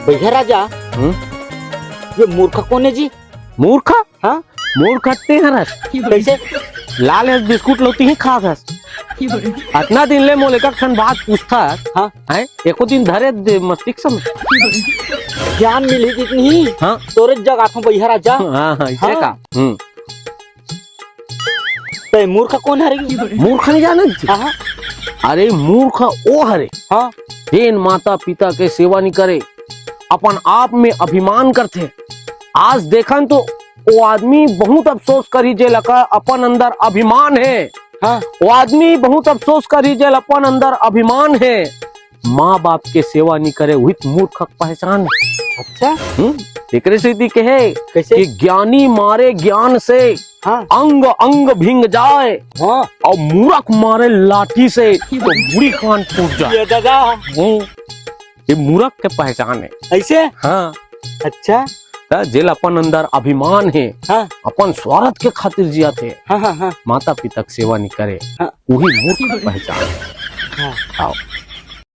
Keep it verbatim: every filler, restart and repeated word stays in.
भैया राजा, हम्म? ये मूर्ख कोन हे जी? मूर्ख? हाँ? मूर्ख ते हरस। कैसे? लाल हस बिस्कुट लौती ही खात हस। अतना दिन ले मोले का ठन बात पूछता हस। हाँ। हैं? एको दिन धरे दे मस्तिष्क में। ज्ञान मिली जितनी। हाँ। तोरे जगाथों भैया राजा। हाँ, हाँ, इसे हाँ। का? हम्म। ते मूर्ख कोन हरे? मूर्ख नहीं जाने जी? हाँ, हाँ। अरे मूर्ख ओ हरे। हाँ। जेन माता पिता के सेवा नहीं करे, अपन आप में अभिमान करथे। आज देखन तो ओ आदमी बहुत अफसोस करही जेला का अपन अंदर अभिमान हे। हाँ। ओ आदमी बहुत अफसोस करही जेला अपन अंदर अभिमान हे। माँ बाप के सेवा नहीं करे, उही त मूर्ख के पहचान हे। अच्छा। हम्म, एकरे सेती कहे कैसे? कि ज्ञानी मारे ज्ञान से, हाँ। अंग अंग भींग जाए, हाँ। और मूर्ख मारे लाठी से तो मुड़ी कान फूट जाए। ये दादा। हम्म, ये मूर्ख के पहचान हे। ऐसे? हाँ। अच्छा। त जेला अपन अंदर अभिमान हे, हाँ। अपन स्वार्थ के खातिर जियत हे, हाँ, हाँ, हाँ। माता पिता के सेवा नहीं करे, हाँ। उही मूर्ख के पहचान हे। हाँ। आओ।